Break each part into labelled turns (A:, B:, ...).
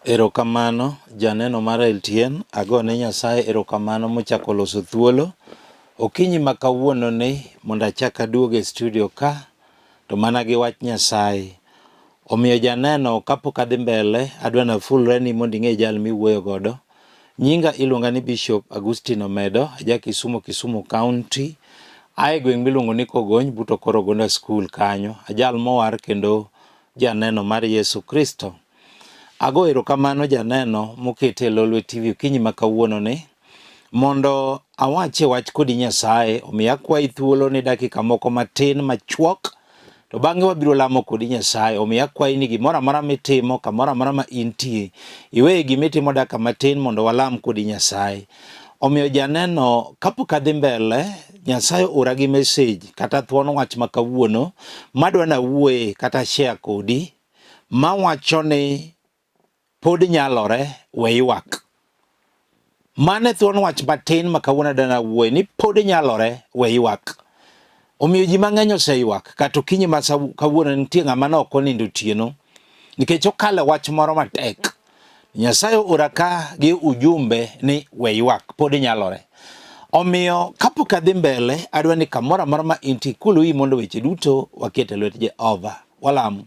A: Erokamano janeno mar LTN, agone Nyasaye erokamano mochako loso thuolo okinyi ma kawuono ni mondo achak aduog e studio ka to mana gi wach Nyasaye. Omiyo janeno kapok adhi mbele adwa nafulre ni mondo ing'e jal miwuoyo godo. Nyinga iluonga ni Bishop Agustino Omedo, aja Kisumo, Kisumu County. Ae gweng' miluongo ni Kogony but Okoro Gonda School kanyo. Ajal mowar kendo janeno mar Yesu Kristo. Ago erokamano janeno mokete e Lolwe TV okinyi ma kawuono ni mondo awache wach kodi Nyasaye, omiyo akwayi thuolo ni dakika moko matin machuok to bang'e wabiro lamo kodi Nyasaye. Omiyo akwayi ni gimoro amora mitimo, kamoro amora ma intie, iweye gima itimo dakika matin mondo walam kodi Nyasaye. Omiyo janeno, kapok adhi mbele, Nyasaye ora gi message kata thuon wach ma kawuono madwa nawuoye kata share kodi mawacho ni pod nyalore we ywak. Mano e thuon wach matin ma kawuono adwa nawuoye ni pod nyalore we ywak. Omiyo ji mang'eny oseywak kata okinyi ma kawuono nitie ng'ama ne ok onindo otieno nikech okalo e wach moro matek. Nyasaye ora ka gi ujumbe ni we ywak pod nyalore. Omiyo kapok adhi mbele adwa ni kamoro amora ma intie ikul wiyi mondo weche duto waket e lwet Jehova. Walamo.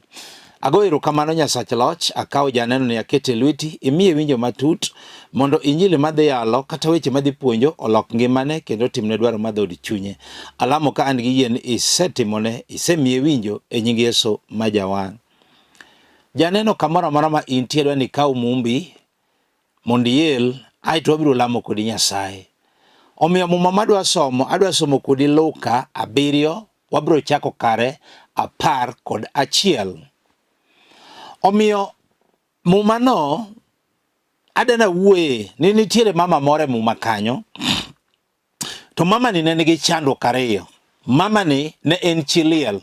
A: Ago erokamano Nyasach loch, akawo janeno ni akete lweti, imiye winjo matut mondo injili madhi yalo kata weche madhi puonjo olok ngimane kendo timne dwaro mar dhood chunye. Alamo ka an gi yie ni isetimone, isemiye winjo e nying Yesu ma jawang'. Janeno kamoro amora ma intie dwa ni ikaw mumbi mondo iel aeto wabiro lamo kodi Nyasaye. Omiyo muma madwa somo, adwa somo kodi Luka abiriyo wabiro chako kare 11. Omiyo muma no adana wuoye ni nitiere mama moro e muma kanyo to mama ni ne nigi chandruok ariyo. Mama ni ne en chi liel,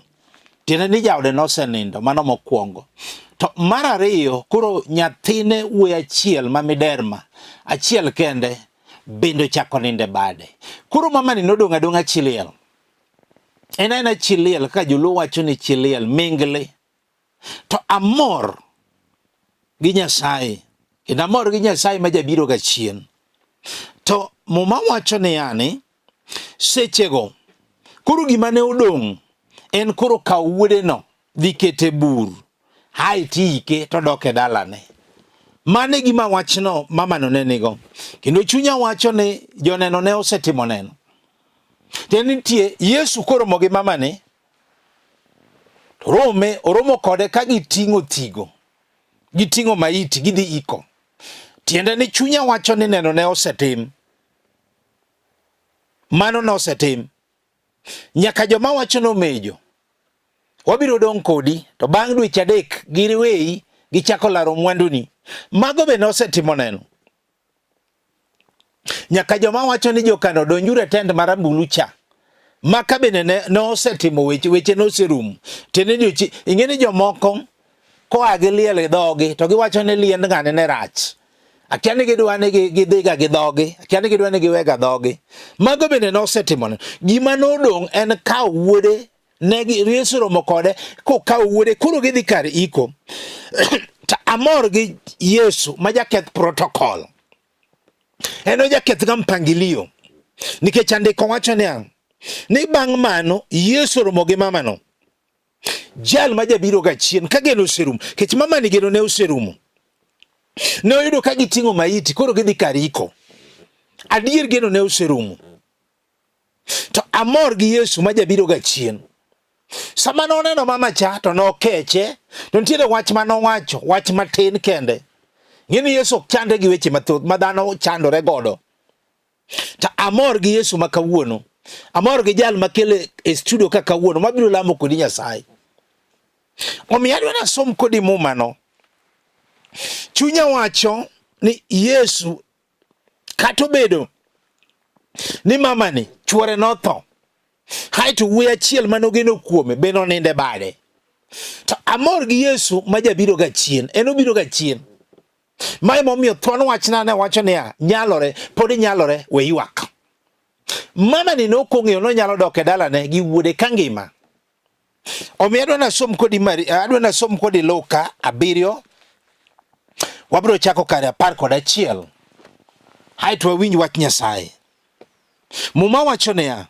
A: tiende ni jaode nosenindo, mano mokwongo. To mar ariyo koro nyathine wuoyi achiel ma miderma achiel kende bende ochako nindo e bade. Koro mama ni nodong' adong'a chi liel. En aena chi liel kaka joluo wacho ni chi liel mingli. To amor gi Nyasaye kendo amor gi Nyasaye ma jabiro ga chien. To muma wacho niya ni sechego koro gima ne odong' en koro kaw wuodeno dhi kete bur hae tiike to dok e dalane. Mano e gima wachno mamano ne nigo. Kendo chunya wacho ni joneno ne osetimo neno. Tiende nitie Yesu koromo gi mamani to rome oromo kode ka giting'o thigo, giting'o maiti gidhi iko. Tiende ni chunya wacho ni neno ne osetim. Mano nosetim. Nyaka joma wacho nomejo wabiro dong' kodi to bang' dweche adek giriweyi gichako laro mwanduni. Mago be nosetimo neno. Nyaka joma wacho ni jokano donjuru e tent marambulu cha maka bende ne, ne osetimo weche weche noserumo. Tiende ni ing'e ni jomoko koa gi liel e dhogi to giwacho ni liend ng'ane ne rach. Akia ni gidwa ni gidhiga gi dhogi, akia ni gidwa ni giwega dhogi. Mago bende nosetimone. Gima nodong' en kawo wuode ne Yesu romo kode kokawo wuode koro gidhi kar iko. To amor gi Yesu ma jaketh protocol. En ojaketh ga mpangilio. Nikech andiko wacho niya, ni bang' mano Yesu romo gi mamano. Jal ma jabiro ga chien ka geno oserumo, kech mamani geno ne oserumo. Ne oyudo ka giting'o maiti koro gidhi kar iko. Adier geno ne oserumo. To amor gi Yesu ma jabiro ga chien. Sama noneno mama cha to nokeche, to nitiere wach ma nowacho, wach matin kende. Ng'e ni Yesu ok chandre gi weche mathoth ma dhano chandore godo. To amor gi Yesu ma kawuono. Amor gi jal makele e studio ka kawuono mabiro lamo kodi Nyasaye. Omiyo adwa nasom kodi mumano. Chunya wacho ni Yesu kata obedo ni mamani chuore notho, haeto wuoyi achiel mane ogeno kuome be nonindo e bade. To amor gi Yesu ma jabiro ga chien, en obiro ga chien. Ma emomiyo thuon wachna ne wacho niya, nyalore, pod nyalore, we ywak. Mama ni ne ok ong'eyo nonyalo dok e dalane gi wuode ka ngima. Omiyo adwa nasom kodi Mari, adwa nasom kodi Luka abiriyo. Wabiro chako kare 11. Haeto wawinj wach Nyasaye. Muma wacho niya,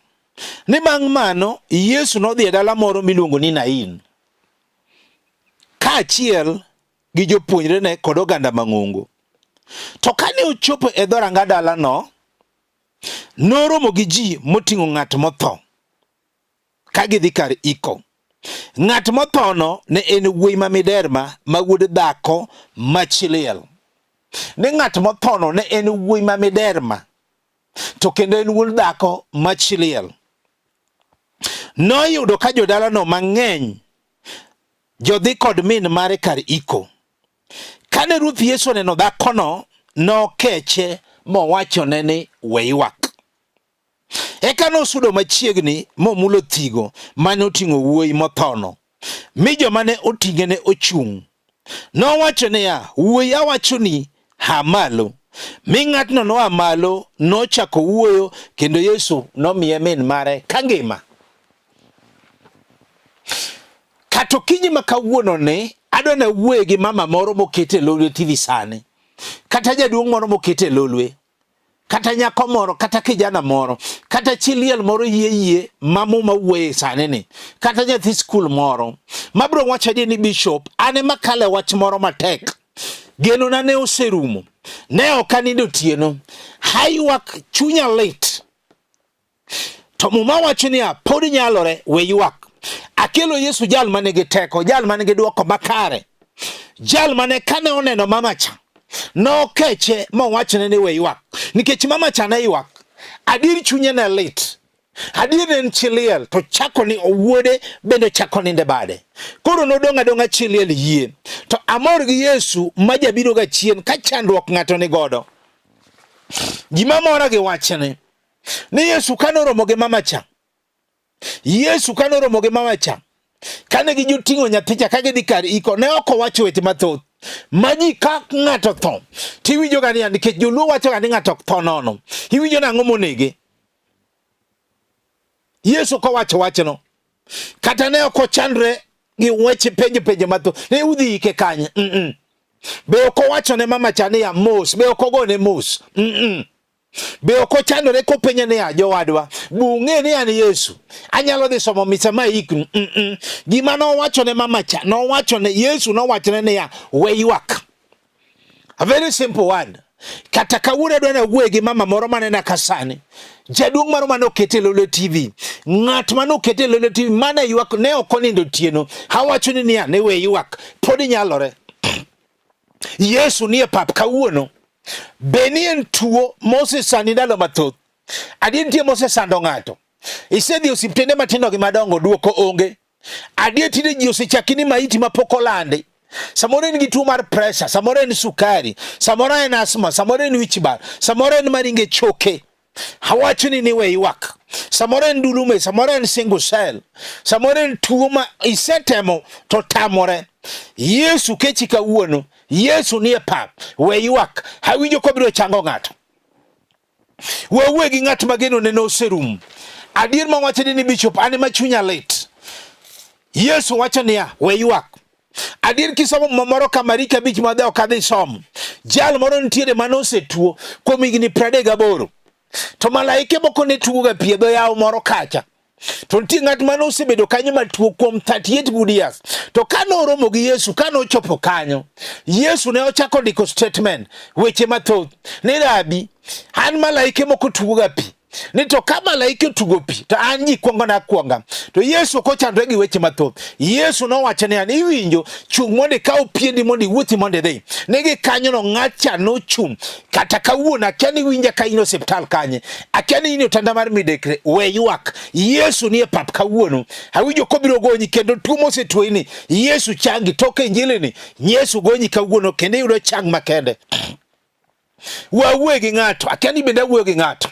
A: ni bang' mano Yesu nodhi e dala moro miluongo ni Nain, kaachiel gi jopuonjrene kod oganda mang'ongo. To kane ochopo e dhoranga dalano, noromo gi ji moting'o ng'at motho ka gidhi kar iko. Ng'at mothono ne en wuoyi ma miderma ma wuod dhako ma chi liel. Ni ng'at mothono ne en wuoyi ma miderma to kendo en wuod dhako ma chi liel. Noyudo ka jodalano mang'eny jodhi kod min mare kar iko. Kane Ruoth Yesu oneno dhakono, nokeche mowachone ni we ywak. Eka nosudo machiegni momulo thigo mane oting'o wuoyi mothono, mi joma ne oting'e ne ochung'. Nowacho niya, Wuoyi, awachoni, aa malo. Mi ng'atno noa malo, nochako wuoyo, kendo Yesu nomiye min mare kangima. Kata okinyi ma kawuono ni, adwa nawuoye gi mama moro moket e Lolwe TV sani, kata jaduong' moro moket e Lolwe, kata nyako moro, kata kijana moro, kata chi liel moro yie yie ma Muma wuoye sani ni, kata nyathi skul moro mabiro wacho adier ni bishop, an ema kale wach moro matek, genona ne oserumo, ne ok anindo otieno, haywak chunya lit. To Muma wacho niya, pod nyalore, we ywak. Akelo Yesu jal ma nigi teko, jal ma nigi dwoko makare, jal mane kane oneno mama cha nokeche mowachone ni we ywak, nikech mama cha ne ywak. Adier chunye ne lit, adier ne en chi liel, to chako ni owuode bende chako ninde bade. Koro nodong' adong'a chi liel yie. To amor gi Yesu ma jabiro ga chien ka chandruok ng'ato ni godo. Gima mora gi wachni ni Yesu kane oromo gi mama cha, Yesu kane oromo gi mama cha, kane gijoting'o nyathi cha ka gidhi kar iko, ne ok owacho weche mathoth. Ma ji ka ng'ato tho, tiwinjo ga niya, nikech joluo wacho ga ni ng'ato ok tho nono. Iwinjo nang'o monege? Yesu kowacho wachno, kata ne ok ochandre gi weche penjo penjo mathoth, ne udhi ike kanye? Be ok owacho ne mama cha niya mos, be ok ogone mos? Be ok ochandore kopenje niya, jowadwa, bung'e ni an Yesu, anyalo dhi somo misa ma iknu? Gima nowacho ne mama cha, nowacho ne Yesu, nowachone niya, we ywak. A very simple word. Kata kawuono adwa nawuoye gi mama moro manena ka sani, jaduong' moro mane okete e Lolwe TV, ng'at mane okete e Lolwe TV mane ywak, ne ok onindo otieno. Awacho ni niya, ne we ywak, pod nyalore. Yesu nie pap kawuono. Be ni en tuo mosesandi ndalo mathoth? Adier nitie mosesando ng'ato. Isedhi osiptende matindo gi madongo, duoko onge. Adier tinde ji osechaki ni maiti mapok olandi. Samoro en gi tuo mar pressure, samoro en sukari, samoro en asthma, samoro en wich bar, samoro en maringe choke. Awacho ni niwe ywak. Samoro en dulume, samoro en single cell, samoro en tuo ma isetemo to tamore. Yesu kechi kawuono, Yesu nie pap, we ywak. Awinjo kobiro chango ng'ato. We wuoye gi ng'at ma geno ne noserumo. Adier ma wacho ni bishop, an ema chunya lit. Yesu wacho niya, we ywak. Adier kisomo moro ka Mariko 5 ma ok adhi somo. Jal moro nitiere mane osetuo kuom higni 38. To malaike moko ne tugo ga pi e dho yawo moro kacha. To nitie ng'at mane osebedo kanyo matuo kuom 38 good years. To kane oromo gi Yesu, kane ochopo kanyo, Yesu ne ochako ndiko statement, weche mathoth. Ni rabi, an malaike moko tugo ga pi. Ni to ka malaike otugo pi, to an ji kwongo na kwonga. To Yesu ok ochandore gi weche mathoth. Yesu nowacho niya, ni iwinjo, chung' mondo ikaw piendi mondo iwuothi mondo idhi. Ne gi kanyono ng'atcha nochung'. Kata kawuono akia ni winja ka in e osiptal kanye, akia ni in e otanda mar midekre, we ywak. Yesu nie pap kawuono. Awinjo kobiro gonyi kendo tuo mosetuoyi ni, Yesu changi. Tok injili ni, Yesu gonyi kawuono kendo iyudo chang makende. Wawuoye gi ng'ato, akia ni bende awuoyo gi ng'ato.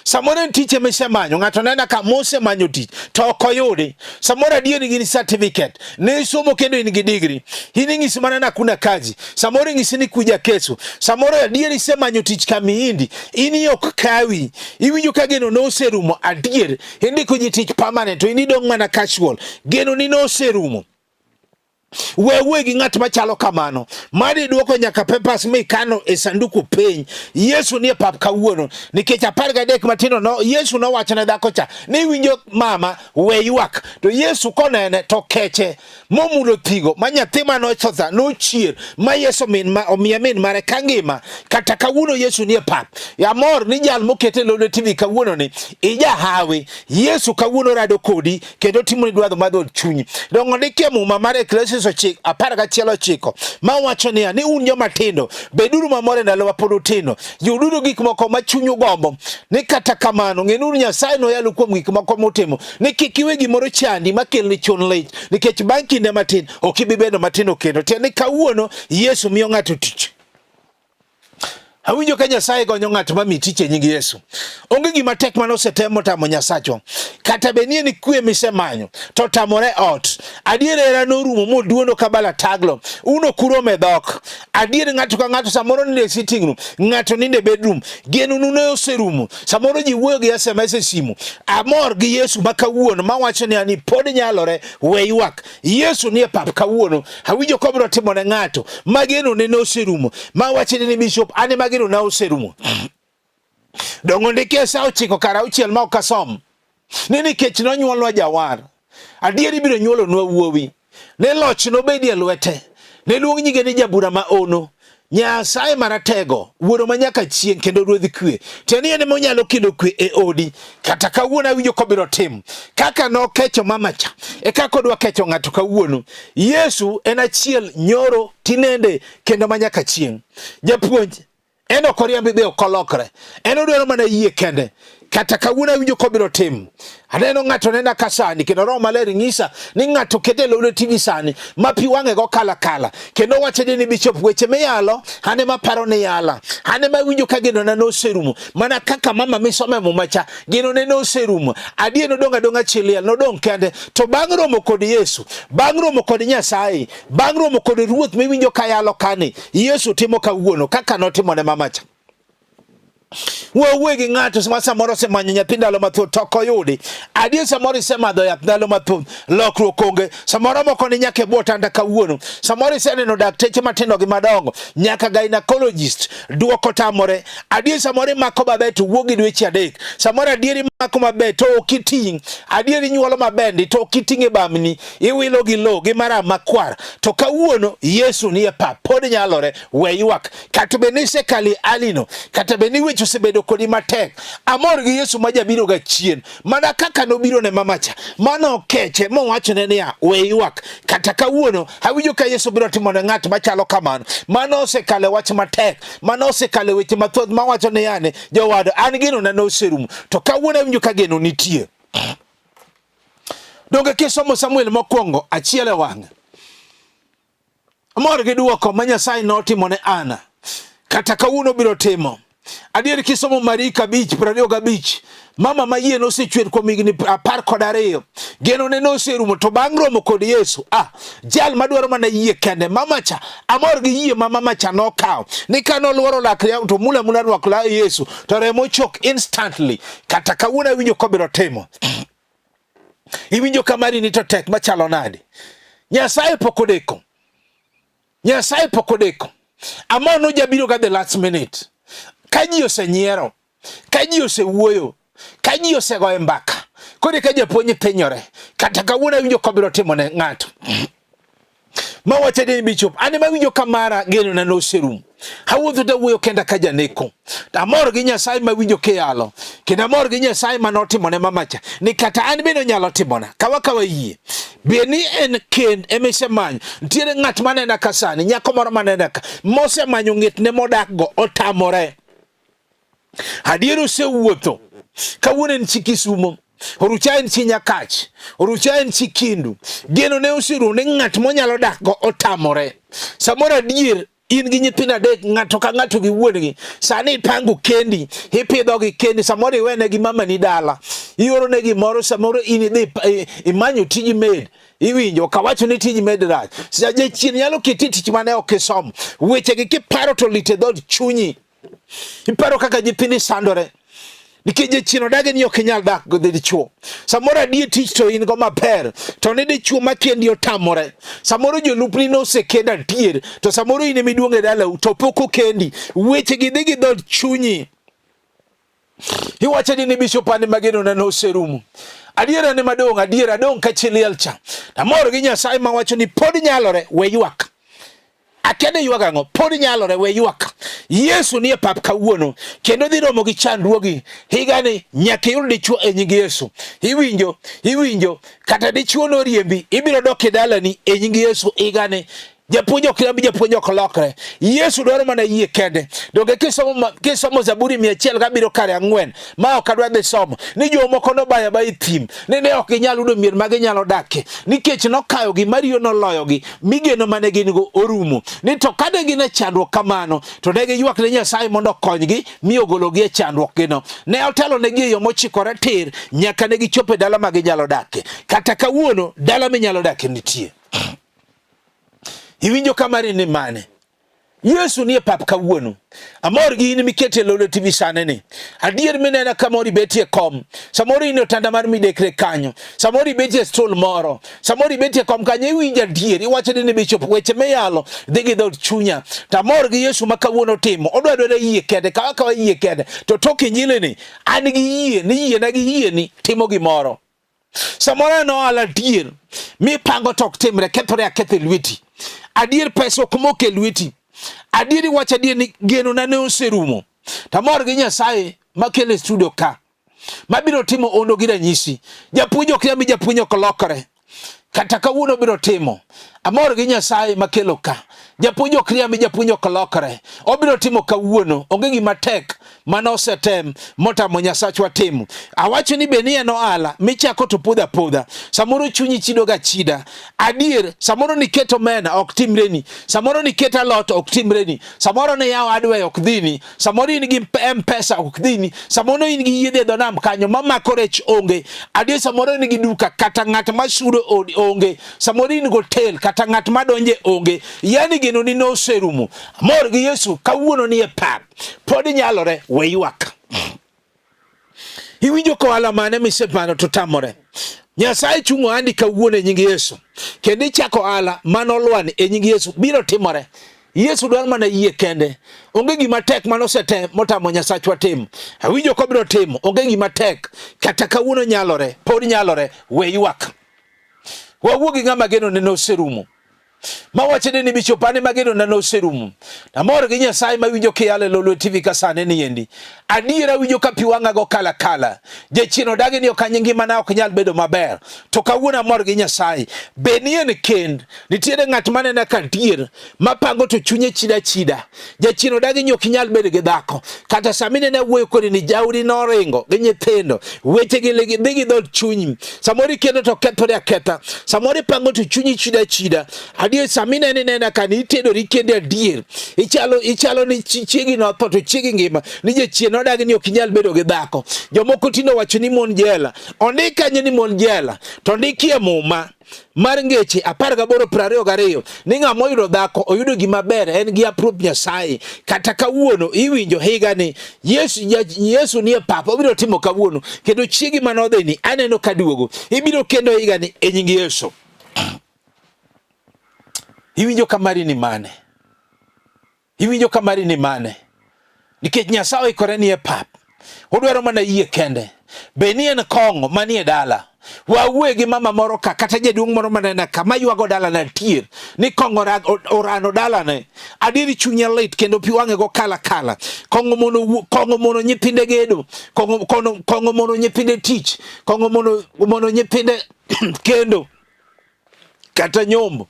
A: Samoro en tich ema isemanyo, ng'ato nena ka mosemanyo tich to ok oyudi. Samoro adier in gi certificate, ne isomo kendo in gi degree, in ing'isi mana ni hakuna kazi. Samoro ing'isi ni kuja kesho. Samoro adier isemanyo tich kamiindi, in ok kawi. Iwinjo ka geno noserumo adier, indiko ji tich permanent to in idong' mana casual. Geno ni noserumo. We wuoyi gi ng'at machalo kamano. Madi duoko nyaka papers mikano e sanduku piny. Yesu nie pap kawuono nikech 13 matindo no Yesu nowacho ne dhako cha ni winjo mama we ywak. To Yesu konene to keche momulo thigo ma nyathi mane otho nochier ma Yesu min ma omiye min mare ka ngima. Kata kawuono Yesu nie pap. Amor ni jal mokete Lolwe TV kawuono ni ijahawi. Yesu kawuono rado kodi kendo timoni dwadho mar dhood chunyi. Dongo ndikie muma mar Ecclesiastes ochik 11 ochiko ma wacho niya ni un joma tindo beduru mamor e ndalo ma pod utindo, yuduru gik moko ma chunyu gombo. Ni kata kamano ng'enuru Nyasaye noyalu kuom gik moko mutimo, ni kik iwe gimoro chandi makelni chun lit, nikech bang' kinde matin ok ibi bedo matindo kendo. Tiende ni kawuono Yesu miyo ng'ato tich. Awinjo ka Nyasaye gonyo ng'at ma mi tich e nying Yesu. Onge gima tek mane osetemo tamo Nyasachwa. Kata bed ni en kwe misemanyo to tamore ot. Adier hera norumo moduono ka balataglo. Un ok urom e dhok. Adier ng'ato ka ng'ato samoro nindo e sitting room, ng'ato nindo e bedroom. Geno nu ne oserumo. Samoro ji wuoyo gi SMS e simu. Amor gi Yesu ma kawuono mawacho niya ni pod nyalore we ywak. Yesu nie pap kawuono. Awinjo ka obiro timo ne ng'ato ma geno ne noserumo. Ma wacho ni bishop an ema geno na oserumo. Dongo ndike sa ochiko kar auchiel ma ok asom. Ni nikech nonyuolwa jawar. Adier ibiro nyuolonwa wuowi. Ne loch nobedi e lwete. Ne luong nyinge ni jabura ma ono. Nyasaye maratego, wuoro ma nyaka chieng' kendo ruodh kwe. Tiende ni en ema onyalo kelo kwe e odi. Kata kawuono awinjo kobiro timo. Kaka nokecho mama cha, e kaka odwa kecho ng'ato kawuono. Yesu en achiel nyoro, tinende kendo ma nyaka chieng'. Japuonj, en ok oriambi be ok olokre. En odwaro mana yie kende. Kata kawuono awinjo kobiro timo. Aneno ng'ato nena ka sani kendo Roho Maler nyisa ni ng'ato kete Lolwe TV sani ma pi wang'e go kala kala kendo wacho ni bishop weche miyalo an ema paro ni yala an ema winjo ka genona noserumo mana kaka mama misome muma cha genone noserumo adier nodong' adong'a chi liel nodong' kende to bang' romo kod Yesu bang' romo kod Nyasaye bang' romo kod Ruoth miwinjo ka yalo kani Yesu timo kawuono kaka notimo ne mama cha Wuo gi ng'ato ma samoro osemanyo nyathi ndalo mathoth to ok oyudi. Adier samoro isemadho yath ndalo mathoth, lokruok onge. Samoro moko ni nyaka e bwo otanda kawuono. Samoro iseneno dakteche matindo gi madongo, nyaka gynecologist, duoko tamore. Adier samoro imako maber to wuok gi dweche adek. Samoro adier imako maber to ok iting'. Adier inyuolo maber ndi to ok iting' e bamni. Iwilo gi lowo gi maram makwar. To kawuono Yesu nie pap, pod nyalore, we ywak. Kata bed ni isekalo e alino, kata bed ni weche osebedo kodi matek, amor gi Yesu ma jabiro ga chien, mana kaka nobiro ne mamacha, mano okeche mowachone niya, we ywak. Kata kawuono awinjo ka Yesu biro timo ne ng'at machalo kamano, mano osekalo e wach matek, mano osekalo e weche mathoth mawacho niya ni jowado, an geno na noserumo, to kawuono awinjo ka geno nitie. Donge kisomo Samuel mokwongo achiel e wang'e Amor gi duoko ma Nyasaye notimo ne Ana. Kata kawuono biro timo. Adier kisomo Mariko 5:25, mama ma yie nosechwer kuom higni 12, geno ne noserumo, to bang' romo kod Yesu, ah, jal madwaro mana yie kende, mama cha, amor gi yie ma mama cha nokawo. Ni ka noluoro lak to mula mula rwak law Yesu, to remo chok instantly. Kata kawuono awinjo kobiro timo. Iwinjo ka mari ni to tek machalo nade? Nyasaye pok odeko. Nyasaye pok odeko. Amor nojabiro ga the last minute. Ka ji osenyiero, ka ji osewuoyo, ka ji osegoyo mbaka, koro ka japuonj thinyore, kata kawuono awinjo kobiro timo ne ng'ato. Ma wacho ni bishop, an ema awinjo ka mara geno na noserumo. Awuotho to awuoyo kenda ka janeko. Amor gi Nyasaye ma winjo kiyalo. Kendo amor gi Nyasaye ma notimo ne mamacha. Ni kata an bende onyalo timona. Kawa kawa yie. Be ni en kend ema isemanyo. Nitiere ng'at manena ka sani, nyako moro manena ka, mosemanyo ng'etne modakgo, otamore. Adier osewuotho. Kawuono en chi Kisumo. Orucha en chi Nyakach. Orucha en chi Kindu. Geno ne oserumo ni ng'at monyalo dakgo otamore. Samoro adier in gi nyithindo adek ng'ato ka ng'ato gi wuon-gi. Sani ipango kendi, ipidhogi kendi, samoro iwenegi mamani dala. Iorone gimoro, samoro in idhi imanyo tij maid. Iwinjo ok awacho ni tij med rach. Jachien nyalo keti tich mane ok isomo. Wechegi kiparo to lit e dhood chunyi. Iparo kaka nyithindi sandore. Nikech jachien odagi ni ok inyal dak gi dichuo. Samoro adier tich to in go maber, to ni dichuo ma kendi otamore. Samoro jolupni nosekend adier, to samoro in ema iduong' e dalau to pok okendi. Weche gi dhi gi dhood chunyi. Iwacho ni bishop an mageno na noserumo. Adiera ne madong', adiera adong' ka chi liel cha. Amor gi Nyasaye mawacho ni pod nyalore, we ywak. Akia ni ywak ang'o, pod nyalore, we ywak. Yesu nie pap kawuono kendo dhi romo gi chandruogi higani. Nyaka iyud dichuo e nying Yesu. Iwinjo, iwinjo, kata dichuo noriembi, ibiro dok e dalani e nying Yesu higani. Japuonj ok riambi, japuonj ok lokre. Yesu dwaro mana yie kende. Donge kisomo, kisomo Zaburi 107 kare 4 ma ok adwa dhi somo ni jomoko nobayo abaya e thim ni ne ok ginyal yudo mier ma ginyalo dakie nikech nokayogi mariyo noloyogi mi geno mane gin go orumo. Ni to kane gin e chandruok kamano to ne giywak ne Nyasaye mondo okonygi mi ogologi e chandruokgino. Ne otelonegi e yo mochikore tir nyaka ne gichopo e dala ma ginyalo dakie. Kata kawuono dala minyalo dakie nitie. Iwinjo kamari ni mane? Yesu nie pap kawuono. Amor gi in mikete Lolwe TV sani ni. Adier minena kamoro ibetie kom. Samoro in e otanda mar midekre kanyo. Samoro ibetie stool moro. Samoro ibetie kom kanyo iwinjo adier. Iwacho ni bishop weche miyalo dhi gi dhood chunya. To amor gi Yesu ma kawuono timo. Odwa dwaro yie kende. Kawa kawa yie kende. To tok injili ni an gi yie ni yiena gi yie ni timo gimoro. Samoro en ohala adier mipango to ok timre, kethore aketha e lweti. Adier pesa ok mok e lweti. Adier iwacho adier ni genona ne oserumo. Tamor gi Nyasaye makelo e studio ka mabiro timo ondo gi ranyisi. Japuonj ok yambi, japuonj ok lokore. Kata kawuono biro timo. Amor gi Nyasaye makelo ka. Japuonj ok riambi, japuonj ok lokre. Obiro timo kawuono. Onge gima tek mane osetem motamo Nyasachwa timo. Awacho ni be ni en ohala michako to podho apodha. Samoro chunyi chido ga chida. Adier, samoro niketo omena ok timreni. Samoro niketo alot ok timreni. Samoro ni yawo adwe ok dhini. Samoro in gi M-Pesa ok dhini. Samoro in gi yiedhi e dho nam kanyo mamako rech onge. Adier samoro in gi duka kata ng'at ma sudo odi onge. Samoro in gi hotel kata ng'at ma donje onge. Yani geno ni noserumo. Amor gi Yesu kawuono ni e pap. Pod nyalore we ywak. Iwinjo ka ohala mane misepando to tamore. Nyasaye chungo andi kawuono e nying Yesu. Kendo ichako ohala mane olwani e nying Yesu biro timore. Yesu dwaro mana yie kende. Onge gima tek mane osetem motamo Nyasachwa timo. Awinjo kobiro timo. Onge gima tek. Kata kawuono nyalore, pod nyalore, we ywak. Wawuo gi ng'ama geno ne noserumo. Mawacho ni bishop ane mageno na noserumo. Amor gi Nyasaye mawinjo kiyalo e Lolwe TV ka sani ni endi. Adiera winjo ka pi wang'a go kala kala. Jachien odagi ni ok ngimana ok nyal bedo maber. To kawuono amor gi Nyasaye. Be ni en kend, nitiere ng'at manena ka adier mapango to chunye chida chida. Jachien odagi ni ok inyal bedo gi dhako. Kata sama inene awuoyo kodi ni jaodi noringo gi nyithindo. Weche gi dhi gi dhood chunyi. Samoro ikendo to kethore aketha. Samoro ipango to chunyi chida chida. Adier sama inene inena ka ni itedori kendi adier. Ichalo ichalo ni chiegi notho to chiegi ngima. Ni jachien odagi ni ok inyal bedo gi dhako. Jomoko tinde owacho ni mon jela. Ondik kanyo ni mon jela. To ondikie muma mar ngeche 18:22 ni ng'ama oyudo dhako oyudo gima ber en gi apruop Nyasaye. Kata kawuono iwinjo higani Yesu, Yesu nie pap obiro timo kawuono kendo chiegi manodhi ni aneno kaduogo ibiro kendo higani e nying Yesu. Iwinjo kamari ni mane? Iwinjo ka mari ni mane? Nikech Nyasaye oikore ni e pap. Odwaro mana yie kende. Be ni en kong'o manie dala. Wawuoye gi mama moro ka kata jaduong' moro manena ka maywago dalane tier ni kong'o orano dalane. Adieri chunye lit kendo pi wang'e go kala kala. Kong'o mono kong'o mono nyithinde gedo. Kong'o kong'o mono nyithinde tich. Kong'o mono mono nyithinde kendo. kata nyombo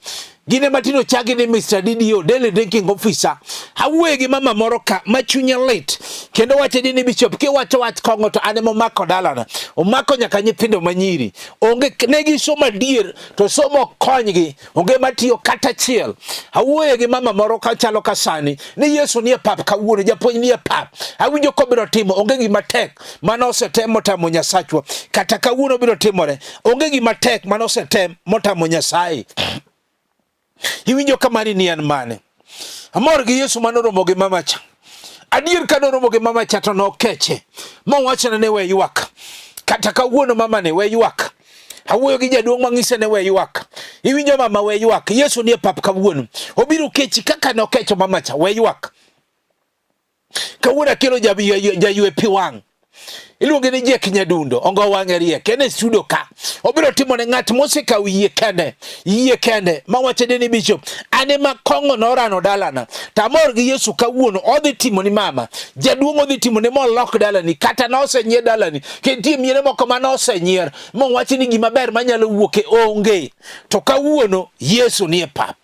A: gine matindo chagi ni Mr. DDO Daily Drinking Officer awuoye gi mama moro ka ma chunye lit kendo wache ni bishop kiwacho wach kong'o to an ema omako dalana omako nyaka nyithindo manyiri onge ne gisomo adier to somo konygi onge matiyo kata achiel awuoye gi mama moro ka chalo ka sani ni Yesu nie pap kawuono japuonj nie pap awinjo kobiro timo onge gima tek mano osetem motamo Nyasachwa kata kawuono biro timore onge gima tek mano osetem motamo Nyasaye. Iwinjo ka mani ni en mane? Amor gi Yesu mane oromo gi mama cha. Adier ka noromo gi mama cha to nokeche mowachone ni we ywak. Kata kawuono mama ni we ywak. Awuoyo gi jaduong' mang'ise ni we ywak. Iwinjo mama we ywak. Yesu nie pap kawuono. Obiro kechi kaka nokecho mama cha we ywak. Kawuono akelo jaywe pi wang'. Iluonge ni Jack Nyadundo, ongo wang'e riek, en e studio ka. Obiro timo ne ng'at mosekawo yie kende, yie kende, ma wacho ni bishop, an ema kong'o norano dalana. Tamor gi Yesu kawuono odhi timo ni mama, jaduong' odhi timo ni molok dalani, kata nosenyier dalani. Kendo nitie miere moko ma nosenyier, mowach ni gima ber manyalo wuok e onge. To kawuono Yesu nie pap.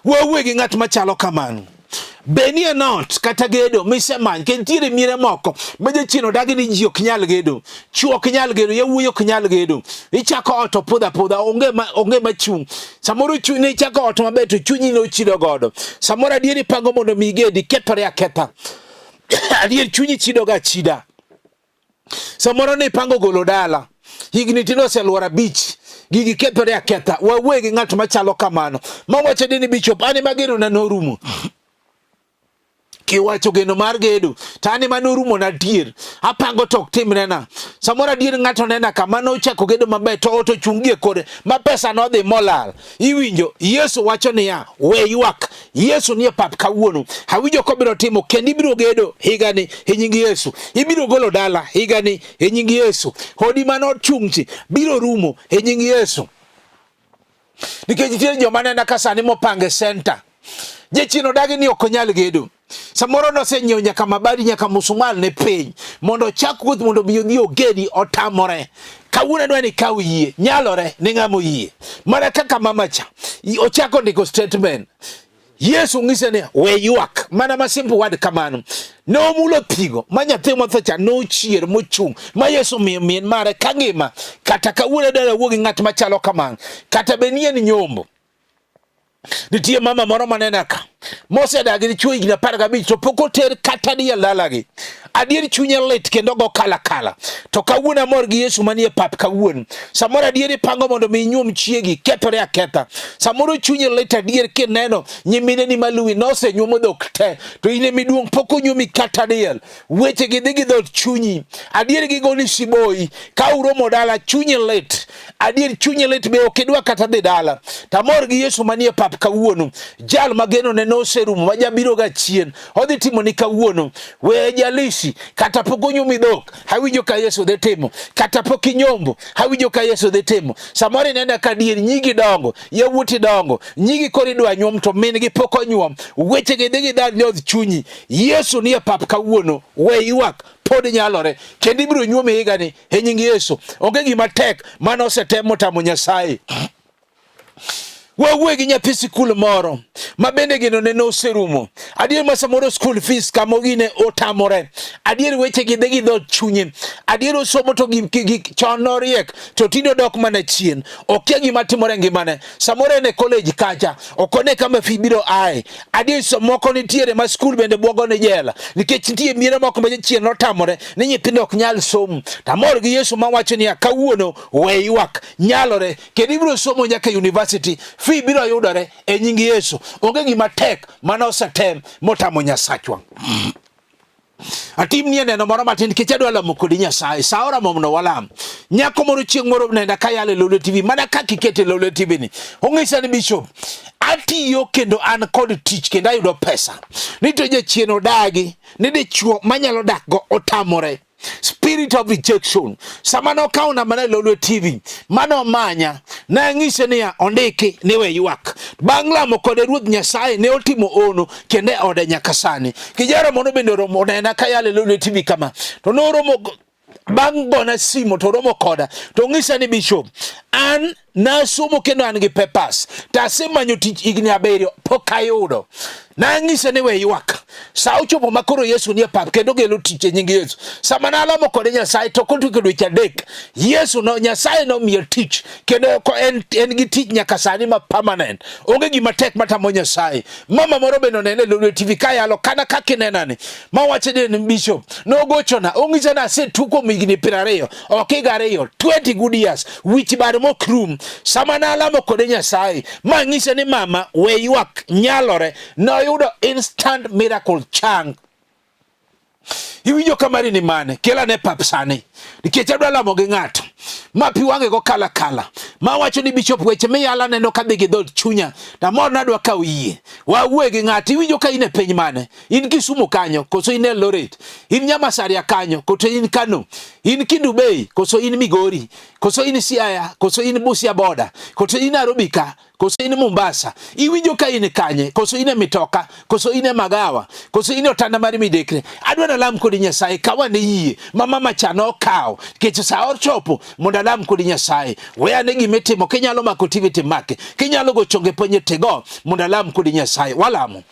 A: Wawuoye gi ng'at machalo kamano. Be nie not kata gedo misemany ke nitiere miere moko ma jachien odagi ni ji ok nyal gedo, chwo ok nyal gedo, yawuoyi ok nyal gedo. Ichako ot opudha apudha, onge ma onge machung'. Samoro chunyi ichako ot maber to chunyi nochido godo. Samoro adier ipango mondo mi igedi, kethore aketha. Adier chunyi chidoga achida. Samoro ne ipango golo dala, higni tinde oseluoro abich, gigi kethore aketha. Wawuoye gi ng'at machalo kamano mawacho ni bishop, an ema genona norumo. Kiwacho geno mar gedo to an ema norumo na adier, apango to ok timrena. Samoro adier ng'ato nena kama nochako gedo maber to ot ochung' gie kore ma pesa nodhi molal. Iwinjo Yesu wacho niya, we ywak. Yesu nie pap kawuono. Awinjo kobiro timo kendo ibiro gedo higani e nying Yesu. Ibiro golo dala higani e nying Yesu. Odi mane ochung'chi biro rumo e nying Yesu. Nikech nitie joma nena ka sani mopange center. Jachien odagi ni ok onyal gedo. Samoro nosenyiewo nyaka mabadi nyaka musumal ne piny mondo ochak wuoth mondo obi odhi ogedi otamore. Kawuono adwa ni ikaw yie, nyalore ne ng'ama oyie. Mana kaka mama cha ochako ndiko statement. Yesu ng'ise ni we ywak, mana ma simple word kamano. Ne omulo thigo ma nyathi motho cha nochier mochung' ma Yesu miyo min mare ka ngima. Kata kawuono adwa wuo gi ng'at machalo kamano, kata bed ni en nyombo. Nitie mama moro manena ka mosedak gi dichwo higni 15 to pok oter kata diel dalagi. Adier chunye lit kendo go kala kala. To kawuono amor gi Yesu manie pap kawuono. Samoro adier ipango mondo mi inyuom chiegi, kethore aketha. Samoro chunye lit adier kineno nyimineni maluwi nosenyuomo dhok te, to in emiduong' pok onyuomi kata diel. Weche gi dhi gi dhood chunyi. Adier gigoni siboi. Ka uromo dala chunyi lit. Adier chunyi lit be ok idwa kata dhi dala. Tamor gi Yesu manie pap kawuono. Jal ma geno ne noserumo ma jabiro ga chien. Odhi timo ni kawuono. We jalisi kata pok onyumi dhok. Awinjo ka Yesu dhi timo. Kata pok inyombo. Awinjo ka Yesu dhi timo. Samoro ineno ka adier nyigi dongo, yawuoti dongo, nyigi koro idwa nyuom to min gi pok onyuom. Weche gi dhi gi dal nyodh chunyi. Yesu nie pap kawuono, we ywak, pod nyalore. Kendo ibiro nyuomi higani e nying Yesu. Onge gima tek mane osetem motamo Nyasaye. Wawuoye gi nyathi sikul moro ma bende geno ne noserumo. Adier ma samoro school fees kama gine otamore. Adier weche gi dhi gi dhood chunye. Adier osomo to gi chon noriek to tinde odok mana chien. Okia gima timore e ngimane. Samoro en e college kacha, ok one kama fee biro ae. Adier moko nitiere ma skul bende bwogo ni jela nikech nitie miere moko ma jachien notamore ni nyithindo ok nyal somo. Tamor gi Yesu mawacho niya, kawuono we ywak, nyalore kendo ibiro somo nyaka university, fee biro yudore e nying Yesu. Onge gima tek mane osetem motamo Nyasachwa. Atimnie neno moro matin nikech adwa lamo kodi Nyasaye. Sa oromo mondo walam. Nyako moro chieng' moro nenda ka yalo e Lolwe TV, mana kaka ikete e Lolwe TV ni. Ong'isa ni Bishop, atiyo kendo an kod tich kendo ayudo pesa. Ni to jachien odagi, ni dichuo manyalo dak go otamore. Spirit of rejection. Sama nokawo namba na e Lolwe TV, mano omanya, nang'ise niya, ondiki ni we ywak. Bang' lamo kode Ruoth Nyasaye ne otimo ono kendo e ode nyaka sani. Kijaro moro bende oromo onena ka yalo e Lolwe TV kama. To noromo bang' gona simo to romo koda to ong'isa ni Bishop, an nasomo kendo an gi papers to asemanyo tich higni 7 pok ayudo. Nang'ise ni we ywak. Sa ochopo ma koro Yesu nie pap kendo gelo tich e nying Yesu. Sama nalamo kode Nyasaye to kotieko dweche 3, Yesu no Nyasaye nomiye tich kendo en gi tich nyaka sani ma permanent. Onge gima tek matamo Nyasaye. Mama moro bende onene e Lolwe TV kayalo kana kaka inenani. Mawacho ni Bishop nogochona ong'isa ni asetuo kuom higni 20 ok higa 2 20 good years wich bar mok rum. Sama nalamo kode Nyasaye mang'ise ni mama we ywak nyalore, noyudo instant miracle. miracle chang. Iwinjo ka mari ni mane? Kel ane pap sani. Nikech adwa lamo gi ng'ato. Ma pi wang'e go kala kala. Ma wacho ni bishop weche miyalo aneno ka dhi gi dhood chunya. Tamor nadwa kawo yie. Wawuoye gi ng'ato. Iwinjo ka in e piny mane? In Kisumu kanyo koso in Eldoret? In Nyamasaria kanyo koso in Kano? In Kendu Bay koso in Migori? Koso in Siaya koso in Busia boda? Koso in Nairobi ka? Koso in Mombasa? Iwinjo ka in kanye? Koso in e mitoka? Koso in e magawa? Koso in e otanda mar midekre? Adwa nalam kodi Nyasaye kaw ane yie ma mama cha nokawo nikech sa ochopo mondo alam kodi Nyasaye. We ane gima itimo, kinyalo mako TV timake, kinyalo go chonge piny tigo mondo alam kodi Nyasaye. Walamo.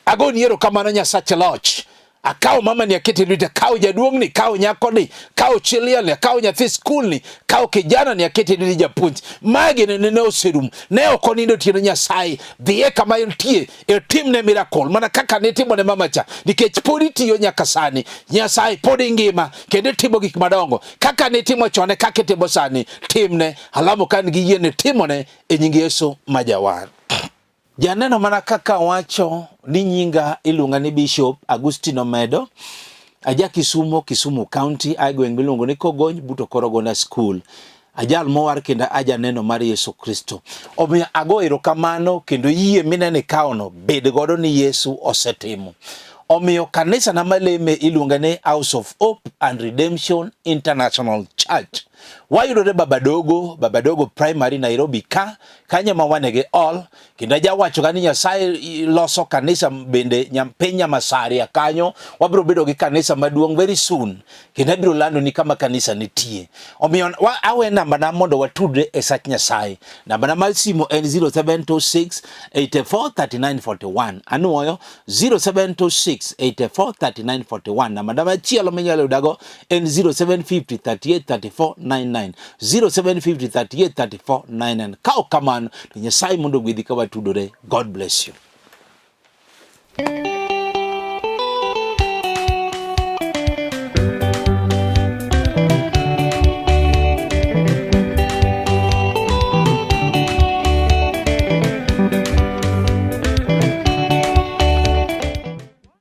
A: Agoni erokamano Nyasach loch. Akawo mama ni akete lweti, akawo jaduong'ni, kawo nyakoni, kawo chiliani, akawo nyathi skulni, kawo kijana ni akete lweti japuonj. Magi ne ne oserumo. Ne ok onindo otieno Nyasaye. Dhiye kama entie, itimne miracle mana kaka nitimo ne mama cha. Nikech pod itiyo nyaka sani. Nyasaye pod ingima kendo itimo gik madongo. Kaka nitimo chon e kaka itimo sani. Timne. Alamo ka an gi yie ni timone e nying Yesu ma Jawar. Janeno mana kaka wacho ni nyinga iluonga ni Bishop Agustino Medo. Aja Kisumo, Kisumu County, ae gweng' miluongo ni Kogony, but Okorogonda School. Ajal mowar kendo aja neno mar Yesu Kristo. Omiyo ago erokamano kendo yie mineno ikawono bed godo ni Yesu osetimo. Omiyo kanisa na maleme iluonga ni House of Hope and Redemption International Church. Wayudore Babadogo, Babadogo Primary Nairobi ka, kanyo ma wane gi all kendo ajawacho ga ni Nyasaye loso kanisa bende piny Nyamasaria kanyo wabiro bedo gi kanisa maduong' very soon kendo abiro lando ni kama kanisa nitie. Omiyo awe namba na mondo watudre e sach Nyasaye. Namba na mar simu en 0726 84 39 41. Anuoyo 0726 84 39 41. Namba na machielo minyalo yudago en 0750 38 34 99. 0750 38 34 99. Ka ok kamano to Nyasaye mondo ogwedhi ka watudore. God bless you.